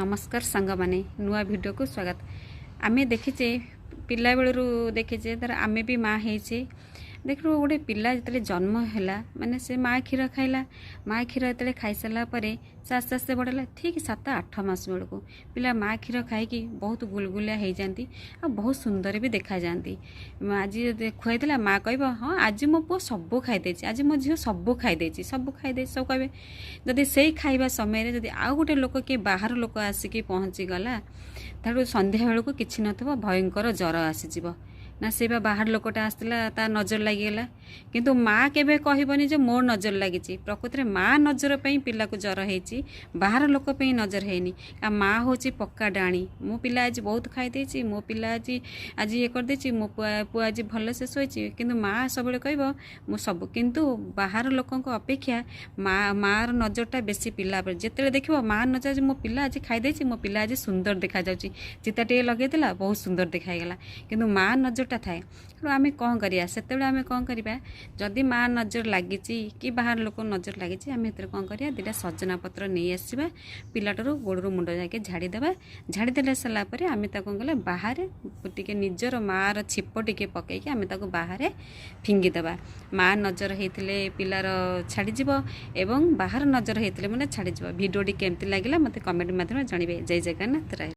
ନମସ୍କାର ସାଙ୍ଗମାନେ, ନୂଆ ଭିଡ଼ିଓକୁ ସ୍ୱାଗତ। ଆମେ ଦେଖିଛେ, ପିଲାବେଳରୁ ଦେଖିଛେ, ଧର ଆମେ ବି ମା ହେଇଛେ। ଦେଖିଲୁ, ଗୋଟେ ପିଲା ଯେତେବେଳେ ଜନ୍ମ ହେଲା, ମାନେ ସେ ମା କ୍ଷୀର ଖାଇଲା। ମା କ୍ଷୀର ଯେତେବେଳେ ଖାଇସାରିଲା ପରେ ସେ ଆସ୍ତେ ଆସ୍ତେ ବଡ଼ ହେଲା। ଠିକ୍ 7-8 ମାସ ବେଳକୁ ପିଲା ମା କ୍ଷୀର ଖାଇକି ବହୁତ ଗୁଲଗୁଲିଆ ହେଇଯାନ୍ତି ଆଉ ବହୁତ ସୁନ୍ଦର ବି ଦେଖାଯାଆନ୍ତି। ଆଜି ଯଦି ଖୁଆଇଦେଲା, ମା କହିବ, "ହଁ, ଆଜି ମୋ ପୁଅ ସବୁ ଖାଇଦେଇଛି, ଆଜି ମୋ ଝିଅ ସବୁ ଖାଇଦେଇଛି, ସବୁ ଖାଇଦେଇଛି," ସବୁ କହିବେ। ଯଦି ସେଇ ଖାଇବା ସମୟରେ ଯଦି ଆଉ ଗୋଟେ ଲୋକ, କିଏ ବାହାର ଲୋକ ଆସିକି ପହଞ୍ଚିଗଲା, ତାଠୁ ସନ୍ଧ୍ୟା ବେଳକୁ କିଛି ନଥିବ, ଭୟଙ୍କର ଜ୍ୱର ଆସିଯିବ ନା, ସେ ବା ବାହାର ଲୋକଟା ଆସିଥିଲା, ତା ନଜର ଲାଗିଗଲା। କିନ୍ତୁ ମା କେବେ କହିବନି ଯେ ମୋ ନଜର ଲାଗିଛି। ପ୍ରକୃତରେ ମା ନଜର ପାଇଁ ପିଲାକୁ ଜ୍ୱର ହେଇଛି, ବାହାର ଲୋକ ପାଇଁ ନଜର ହେଇନି। ଆଉ ମା ହେଉଛି ପକ୍କା ଡାଣି। ମୋ ପିଲା ଆଜି ବହୁତ ଖାଇଦେଇଛି, ମୋ ପିଲା ଆଜି ଇଏ କରିଦେଇଛି, ମୋ ପୁଅ ଆଜି ଭଲସେ ଶୋଇଛି। କିନ୍ତୁ ମା ସବୁବେଳେ କହିବ ମୁଁ ସବୁ। କିନ୍ତୁ ବାହାର ଲୋକଙ୍କ ଅପେକ୍ଷା ମାର ନଜରଟା ବେଶୀ ପିଲା ଉପରେ। ଯେତେବେଳେ ଦେଖିବ ମା ନଜର, ମୋ ପିଲା ଆଜି ଖାଇଦେଇଛି, ମୋ ପିଲା ଆଜି ସୁନ୍ଦର ଦେଖାଯାଉଛି, ଚିତା ଟିକେ ଲଗେଇଦେଲା, ବହୁତ ସୁନ୍ଦର ଦେଖାଗଲା। କିନ୍ତୁ ମା ନଜରଟା ଥାଏ। ତେଣୁ ଆମେ କ'ଣ କରିବା? ସେତେବେଳେ ଆମେ କ'ଣ କରିବା? ଯଦି ମା ନଜର ଲାଗିଛି କି ବାହାର ଲୋକ ନଜର ଲାଗିଛି, ଆମେ ସେଥିରେ କ'ଣ କରିବା? ଦୁଇଟା ସଜନା ପତ୍ର ନେଇ ଆସିବା, ପିଲାଟାରୁ ଗୋଡ଼ରୁ ମୁଣ୍ଡ ଯାକେ ଝାଡ଼ିଦେବା। ଝାଡ଼ି ଦେଲା ସାରିଲା ପରେ ଆମେ ତାକୁ କ'ଣ କଲେ, ବାହାରେ ଟିକେ ନିଜର ମାଆର ଛିପ ଟିକେ ପକାଇକି ଆମେ ତାକୁ ବାହାରେ ଫିଙ୍ଗିଦେବା। ମା ନଜର ହେଇଥିଲେ ପିଲାର ଛାଡ଼ିଯିବ ଏବଂ ବାହାର ନଜର ହେଇଥିଲେ ମାନେ ଛାଡ଼ିଯିବ। ଭିଡ଼ିଓଟି କେମିତି ଲାଗିଲା, ମୋତେ କମେଣ୍ଟ ମାଧ୍ୟମରେ ଜଣାଇବେ। ଜୟ ଜଗନ୍ନାଥ। ରହିଲି।